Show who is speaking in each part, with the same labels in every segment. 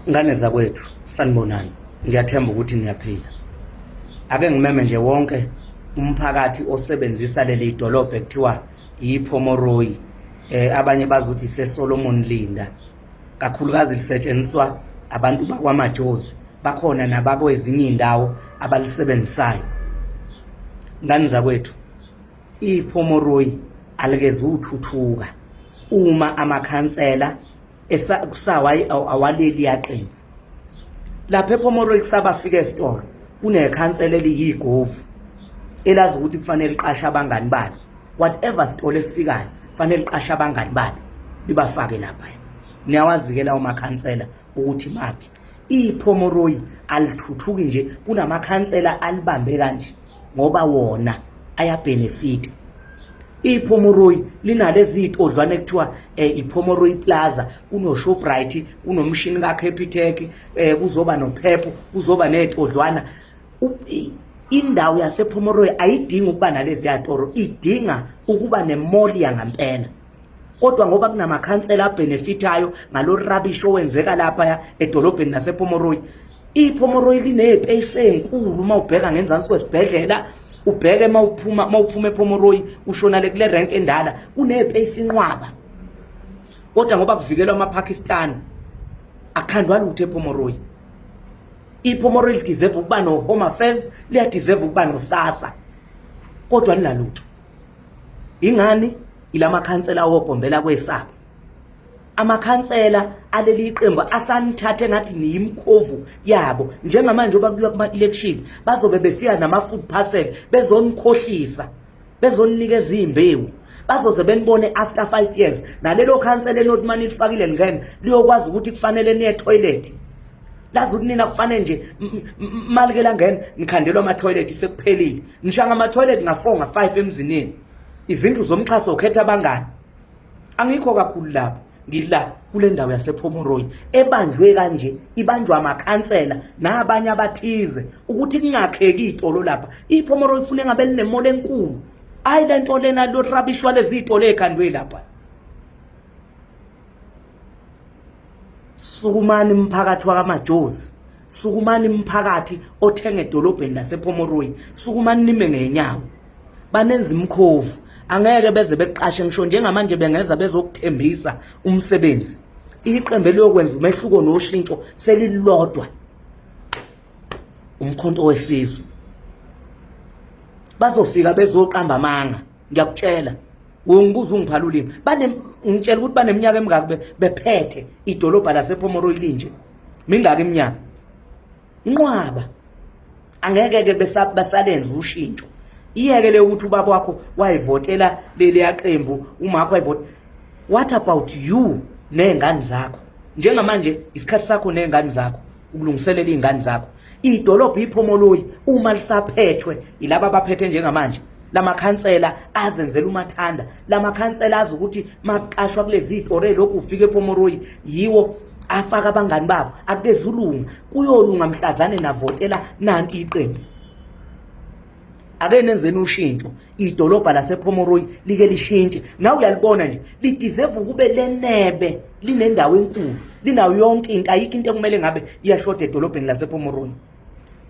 Speaker 1: Ngane zakwethu, sanibonani. Ngiyathemba ukuthi niyaphila. Ake ngimeme nje wonke umphakathi osebenzisa leli dolobha ekuthiwa yiPomoroyi. Abanye bazi ukuthi iseSolomon Linda. Kakhulukazi lisetshenziswa abantu bakwaMajozi, bakhona nabakwezinye iy'ndawo abalisebenzisayo. Ngane zakwethu, iPomoroyi alikezuthuthuka uma amakhansela kusawa awaleli yaqembu lapha ePomoroy kusabafika esitolo kunekhansela eliyigovu elazi ukuthi kufanele liqashe abangani balo, whatever sitolo esifikayo kufanele liqashe abangani balo libafake lapha. Niyawazi-ke lawo makhansela ukuthi maphi. IPomoroyi alithuthuki nje, kunamakhansela alibambe kanje ngoba wona ayabhenefita. IPomoroyi linalezi zitodlwana ekuthiwa iPomoroyi Plaza, kunoShoprite, kunomshini kaCapitec, kuzoba noPep, kuzoba nezitodlwana. Indawo yasePomoroyi ayidingi ukuba nalezi yatoro, idinga ukuba nemall yangampela. Kodwa ngoba kunamakhansela abhenefithayo ngalo rubbish owenzeka lapha edolobheni lasePomoroyi, iPomoroyi liney'peyisi ey'nkulu. Uma ubheka ngenzansi kwesibhedlela, ubheke uma uphuma ePomoroyi ushona le kule rank endala, kuney'peyisi inqwaba. Kodwa ngoba kuvikelwa amaPakistan, akhandwa lutho ePomoroyi. IPomoroyi lideserve ukuba no-Home Affairs, liyadeserve ukuba noSASSA, kodwa linalutho. Ingani ilamakhansela wogombela kwesabo, amakhansela aleli qembu asanithathe ngathi niyimkhovu yabo. Njengamanje oba kuyiwa kuma-election, bazobe befika nama-food parcel, bezonikhohlisa, bezoninikeza iy'mbewu, bazoze benibone after 5 years. Nalelo khansela enothi mani lifakile lingena, liyokwazi ukuthi kufanele niye toilet, lazi ukuthi nina kufanele nje malike langena nikhandelwa ama-toilet, sekuphelile. Nisha ngama-toilet nga-4, nga-5 emzinini, izindlu zomxhaso, ukhetha abangani. Angikho kakhulu lapho, ngila kule ndawo yasePomoroy ebanjwe kanje, ibanjwa amakhansela nabanye abathize ukuthi kungakheki iy'tolo lapha. IPomoroy ifune ngabe linemall enkulu, ayi le nto lena lo rubbish walezi iy'tolo ey'khandwe lapha. Sukumani mphakathi wakaMajozi, sukumani mphakathi othenga edolobheni lasePomoroy, sukumani nime ngenyawo. Banenza imkhovu, angeke beze beqashe ngisho njengamanje bengeza bezokuthembisa umsebenzi. Iqembu eliyokwenza umehluko noshintsho selilodwa, uMkhonto weSizwe. Bazofika bezoqamba amanga, ngiyakutshela. Ungibuza ungiphala ulimi, bane ngitshela ukuthi baneminyaka emingaki bephethe idolobha lasePomoroy linje? Mingaki iminyaka? Inqwaba. Angeke ke basalenza ushintsho. Iyeke le ukuthi ubaba wakho wayivotela leli yaqembu, umakho wayivota, what about you ney'ngane zakho? Njengamanje isikhathi sakho ney'ngane zakho, ukulungiselela iy'ngane zakho. Idolobha iPhomoloyi uma lisaphethwe yilaba abaphethe njengamanje, lamakhansela azenzela umathanda, lamakhansela azi ukuthi makuqashwa kulezi y'toro lokhu ufike ePomoroyi yiwo afaka abangani babo, akukezulunga. Kuyolunga mhlazane navotela nanti iqembu. Ake nenzeni ushintsho, idolobha lasePomoroyi like lishintshe. Nawe uyalibona nje, lideserve ukube lenebe, linendawo enkulu, linayo yonke into. Ayikho into ekumele ngabe iyashoda edolobheni lasePomoroyi,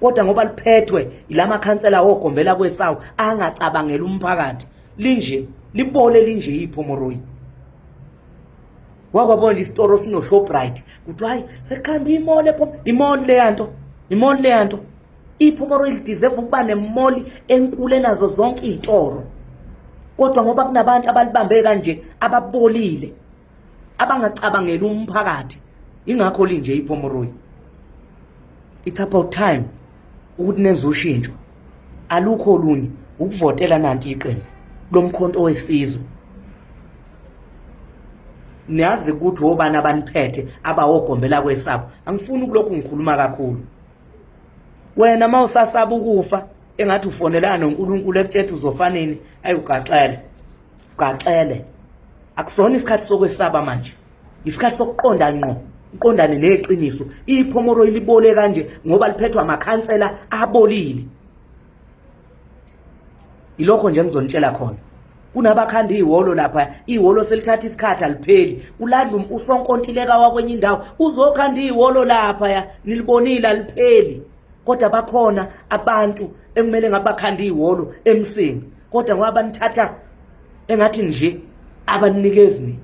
Speaker 1: kodwa ngoba liphethwe ilamakhansela ogombela kwesawo angacabangela umphakathi, linje libole linje iPomoroyi. Wakwabona nje isitoro sino-Shoprite, kuthiwa hayi, sekukhanda imall, imall leyanto, imall leyanto. IPomoroyi lideserve ukuba nemall enkulu enazo zonke iy'toro, kodwa ngoba kunabantu abalibambe kanje, ababolile, abangacabangeli umphakathi, ingakho linje iPomoroyi. It's about time ukuthi nenze ushintsho. Alukho olunye, ukuvotela nanti iqembu loMkhonto weSizwe. Niyazi ukuthi obani abaniphethe abawogombela kwesabo. Angifuni ukulokhu ngikhuluma kakhulu. Wena uma usasaba ukufa, engathi ufonelana noNkulunkulu ekutshela uzofanini, ayugaxele ugaxele. Akusona isikhathi sokwesaba manje, isikhathi sokuqonda ngqo, uqondane neqiniso. IPomoroyi libole kanje ngoba liphethwe amakhansela abolile. Ilokho nje engizonitshela khona. Kunabakhanda ihholo lapha, ihholo selithatha isikhathi alipheli. Ulanda usonkontileka wakwenye indawo uzokhanda ihholo lapha ya, nilibonile alipheli. Kodwa bakhona abantu ekumele ngabe bakhanda ihholo eMsinga, kodwa ngoba banithatha engathi nje abanikezi nina.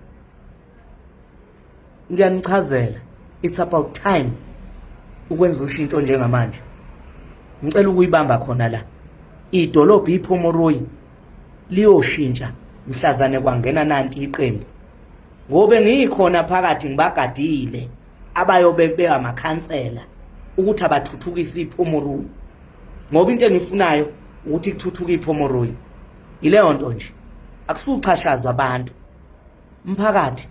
Speaker 1: Ngiyanichazela, it's about time ukwenza ushintsho njengamanje. Ngicela ukuyibamba khona la. Idolobha iPhomoroyi liyoshintsha mhlazane kwangena nanti iqembu, ngobe ngikhona phakathi ngibagadile abayobe beyamakhansela ukuthi abathuthukise iPhomoroyi, ngoba into engifunayo ukuthi kuthuthuke iPhomoroyi. Yileyo nto nje, akusuchashazwa abantu. Mphakathi,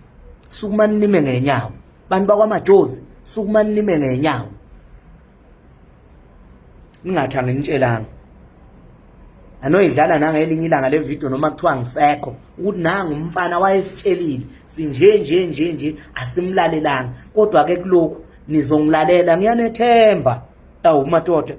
Speaker 1: sukumani nime ngenyawo. Bantu bakwaMajozi, sukumani nime ngenyawo. Ningathi anginitshelanga. Anoyidlala nangelinye ilanga le video noma kuthiwa ngisekho ukuthi nangu umfana wayesitshelile sinje nje nje nje, asimlalelanga. Kodwa ke kulokhu nizongilalela, ngiyanethemba. Awu madoda.